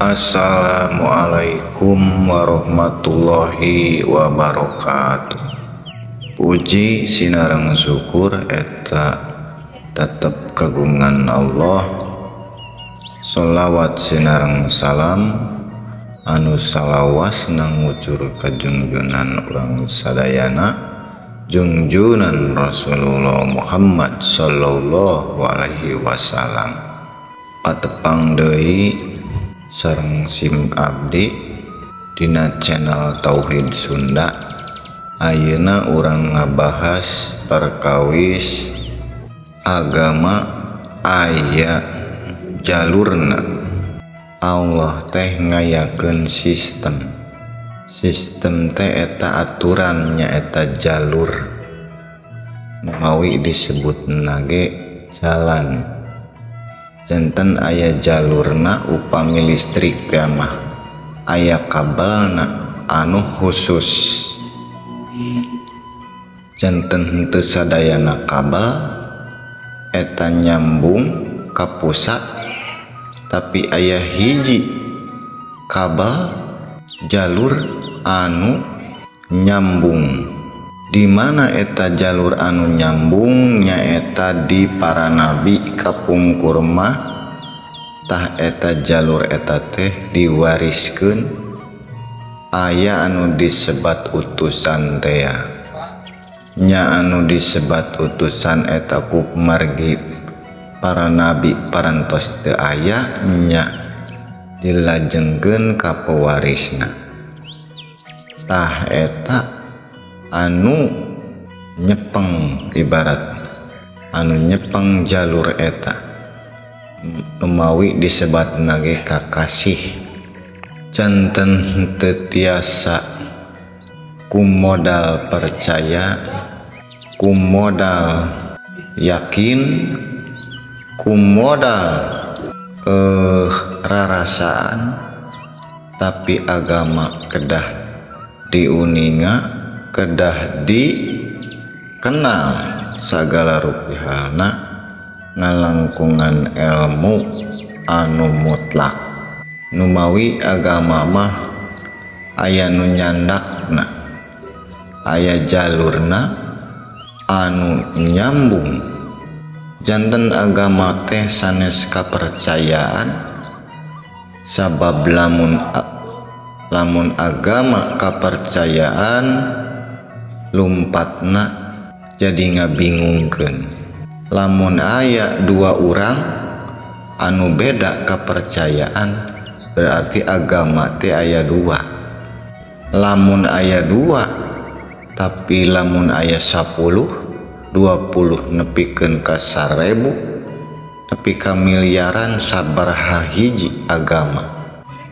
Assalamualaikum warahmatullahi wabarakatuh. Puji sinareng syukur eta tetep kagungan Allah. Sholawat sinareng salam anu salawasna ngucur ka junjunan urang sadayana, junjunan Rasulullah Muhammad sallallahu alaihi wasallam. Patepang deui sareng sim abdi dina channel Tauhid Sunda. Ayeuna urang ngabahas perkawis agama aya jalurna. Allah teh ngayakeun sistem. Sistem teh eta aturan, nyaeta jalur, mawi disebutna ge jalan. Janten aya jalurna. Upami listrik teh mah aya kabelna anu khusus, janten henteu sadayana kabel eta nyambung ka pusat, tapi aya hiji kabel jalur anu nyambung. Di mana eta jalur anu nyambung? Nyaeta di para nabi kapungkur mah. Tah, eta jalur eta teh diwariskeun, aya anu disebat utusan tea nya. Anu disebat utusan eta ku margi para nabi parantos teu aya nya, dilajengkeun ka pewarisna. Tah, eta anu nyepeng, ibarat anu nyepeng jalur eta numawi disebatna ge kakasih. Janten henteu tiasa ku modal percaya, ku modal yakin, ku modal rarasaan, tapi agama kedah diuninga, kedah dikenal sagala rupi halna ngalangkungan ilmu anu mutlak. Numawi agama mah aya nu nyandakna, aya jalurna anu nyambung. Janten agama teh sanes kapercayaan, sabab lamun lamun agama kapercayaan, lumpatna jadi ngabingungkeun. Lamun aya dua urang anu beda kepercayaan, berarti agama teh aya dua. Lamun aya dua, tapi lamun aya 10, 20, nepikeun ka 1000, nepi ka miliaran, sabaraha hiji agama?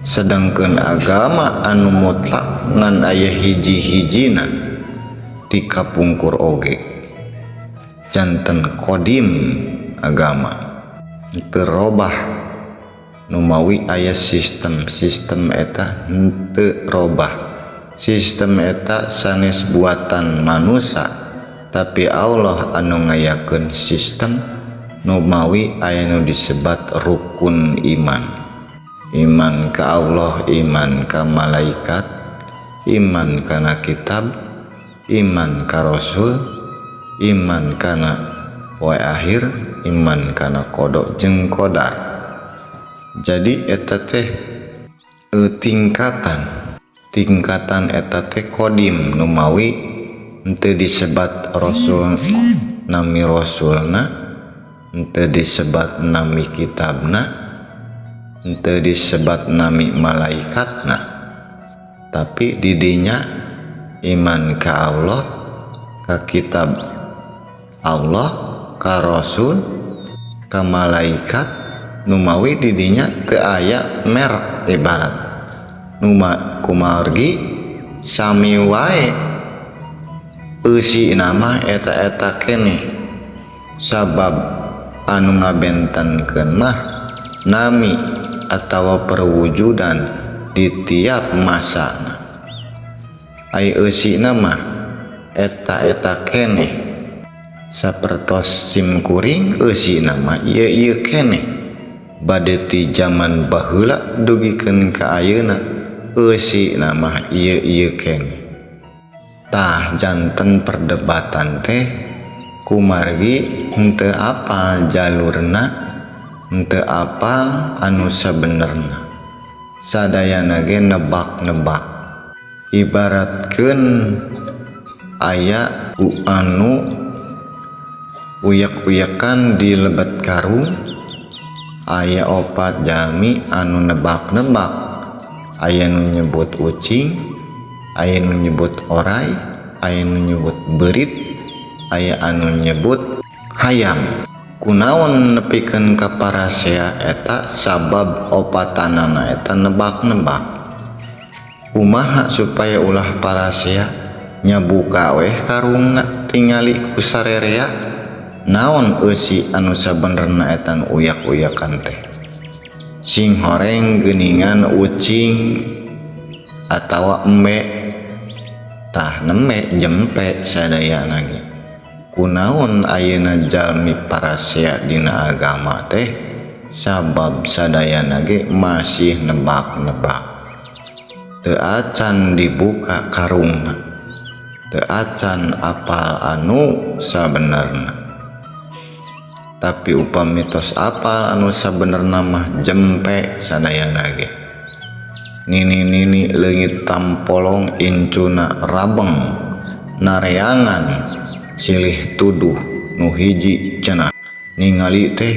Sedangkan agama anu mutlak ngan aya hiji-hijina di kapungkur oge. Janten kodim agama, teu robah. Numawi aya sistem, sistem eta henteu robah. Sistem eta sanes buatan manusia, tapi Allah anu ngayakeun sistem. Numawi aya nu disebat rukun iman: iman ka Allah, iman ka malaikat, iman kana kitab, iman ka rasul, iman kana poe akhir, iman kana qada jeung qadar. Jadi eta teh tingkatan tingkatan eta teh kodim. Numawi henteu disebat rasul, nami rasulna henteu disebat, nami kitabna henteu disebat, nami malaikatna, tapi didinya iman ka Allah, ka kitab Allah, ka rasul, ka malaikat. Numawi didinya teu aya merek, ibarat numa kumargi sami wae eusina mah eta-eta keneh, sabab anu ngabentenkeun mah nami atawa perwujudan di tiap masana. Ai eusina mah eta-eta keneh, sapertos sim kuring eusina mah ieu-ieu keneh. Bade ti jaman baheula dugikeun ka ayeuna eusina mah ieu-ieu keneh. Tah janten perdebatan teh kumargi henteu apal jalurna, henteu apal anu sabenerna. Sadayana ge nebak-nebak. Ibaratkeun aya anu uyak-uyakan di lebet karung, aya opat jalmi anu nebak-nebak. Aya nu nyebut ucing, aya nu nyebut oray, aya nu nyebut beurit, aya anu nyebut hayam. Kunaon nepikeun ka parasea eta sabab opatanana eta nebak-nebak. Kumaha supaya ulah parasea nyabuka weh karungna tingali ku sarerea naon eusi anu sabenerna eta nu uyak-uyakan teh. Sing horeng geuningan ucing atawa embe, tah nembe jempe sadayana ge. Kunaon ayeuna jalmi parasea dina agama teh sabab sadayana ge masih nebak-nebak. Teu acan dibuka karungna, teu acan apal anu sabenerna. Tapi upami tos apal anu sabenerna mah jempe sadayana ge. Nini-nini leungit tampolong incuna rabeng nareangan silih tuduh nu hiji cenah ningali teh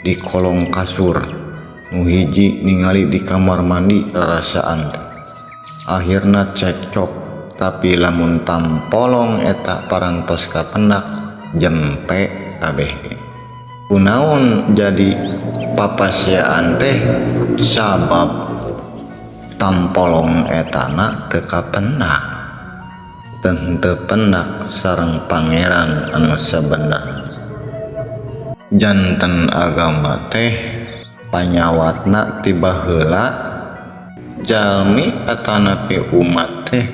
di kolong kasur, nu hiji ningali di kamar mandi rarasaan teh. Akhirna cekcok, tapi lamun tampolong eta parantos kapendak jempe kabeh ge. Kunaon jadi papaseaan teh sabab tampolong etana teu kapendak, teu pendak sareng pangeran anu sabenerna. Janten agama teh panyawatna ti baheula jalmi atanapi umat teh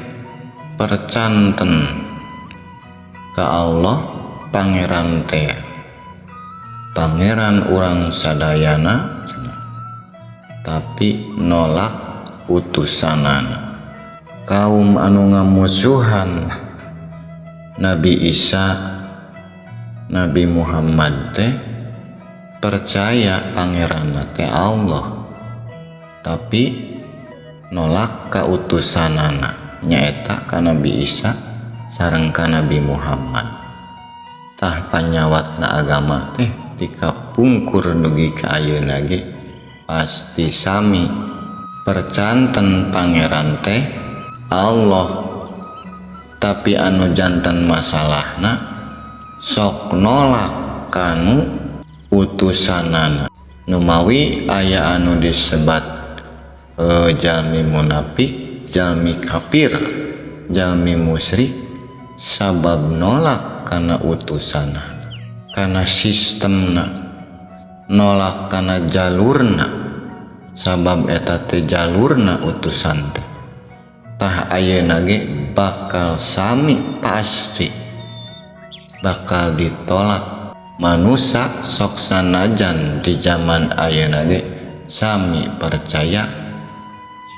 percanten ka Allah pangeran teh, pangeran urang sadayana, tapi nolak utusanana. Kaum anu ngamusuhan Nabi Isa, Nabi Muhammad teh percaya pangeranna teh Allah, tapi nolak kautusanana nyaeta ka Nabi Isa sareng ka Nabi Muhammad. Tah panyawatna agama teh dikapungkur dugi ka ayeuna ge pasti sami percanten pangeran teh Allah, tapi anu janten masalahna sok nolak kanu utusanana. Numawi aya anu disebat jalmi munafik, jalmi kafir, jalmi musyrik sabab nolak kana utusanana, kana sistemna, nolak kana jalurna, sabab eta teh jalurna utusan teh. Tah ayeuna ge bakal sami pasti bakal ditolak manusa sok sanajan di zaman ayeuna ge sami percaya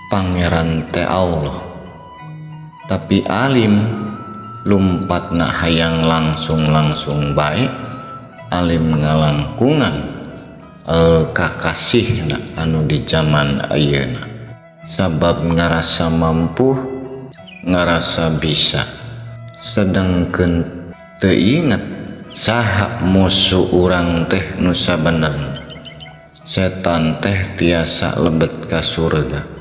pangeran teh Allah, tapi alim lumpatna hayang langsung-langsung bae, alim ngalangkungan kakasihna anu di zaman ayeuna, sabab ngarasa mampu, ngarasa bisa, sedangkeun teu inget saha musuh urang teh nu sabenerna. Setan teh tiasa lebet ka surga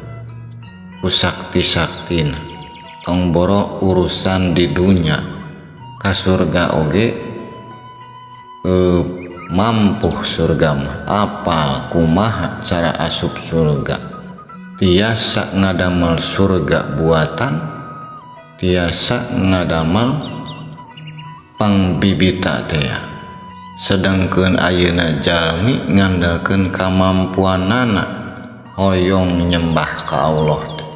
ku sakti-saktina, tong boro urusan di dunya ka surga oge mampuh surga mah, apal kumaha cara asup surga, tiasa ngadamel surga buatan, tiasa ngadamel pangbibita teh. Sedangkeun ayeuna jalmi ngandalkeun kamampuanana hoyong nyembah ka Allah teh.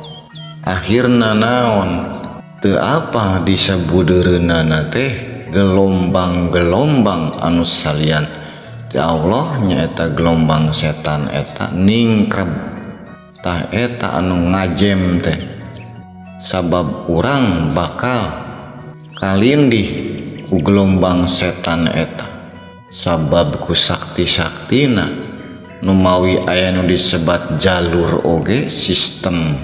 Akhirna naon? Teu apa disabudeureunana teh gelombang-gelombang anu salian Ti Allah nyaeta gelombang setan eta ningkreb. Tah eta anu ngajem teh sabab urang bakal kalindih ku gelombang setan eta sabab ku sakti-saktina numawi aya nu disebat jalur oge sistem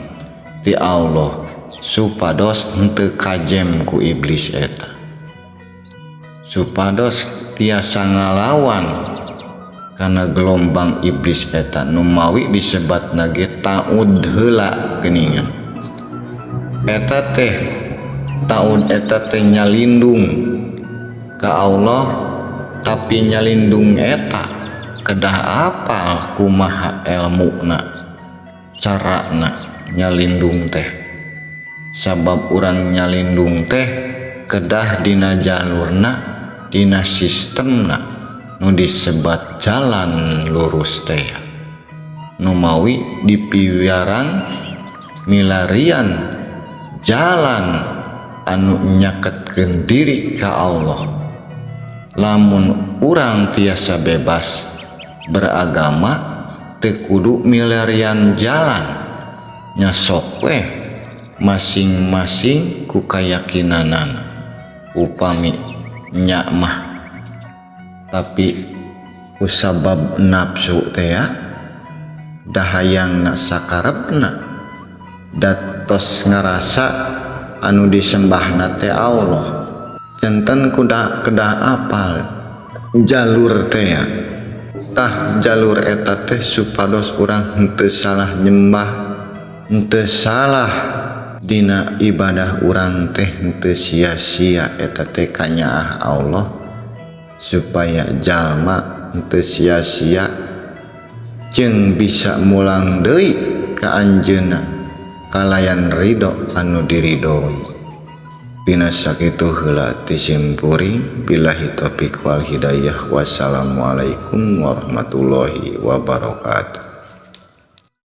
ti Allah supados henteu kajem ku iblis eta, supados tiasa ngalawan karena gelombang iblis eta numawi disebat nage taud heula geuningan eta teh. Taud eta teh nyalindung ka Allah, tapi nyalindung eta kedah apal kumaha elmuna carana nyalindung teh, sabab urang nyalindung teh kedah dina jalurna dina sistemna nu disebat jalan lurus teh, numawi dipiwarang milarian jalan anu nyaketkeun diri ka Allah. Lamun urang tiasa bebas beragama teu kudu milarian jalan nya sok weh masing-masing ku kayakinanana upami nya mah, tapi kusabab nafsu teh ya dahayangna sakarebna datos ngarasa anu disembahna teh Allah. Janten kuda kedah apal jalur teh ya. Tah jalur eta teh supados urang henteu salah nyembah, henteu salah dina ibadah urang teh henteu sia-sia eta teh kanyaah Allah, supaya jalma henteu sia-sia jeung bisa mulang deui ka anjeunna kalayan ridho anu diridhoi. Bina sakitu heula ti simpuring, billahi taufik wal hidayah, wassalamualaikum warahmatullahi wabarakatuh.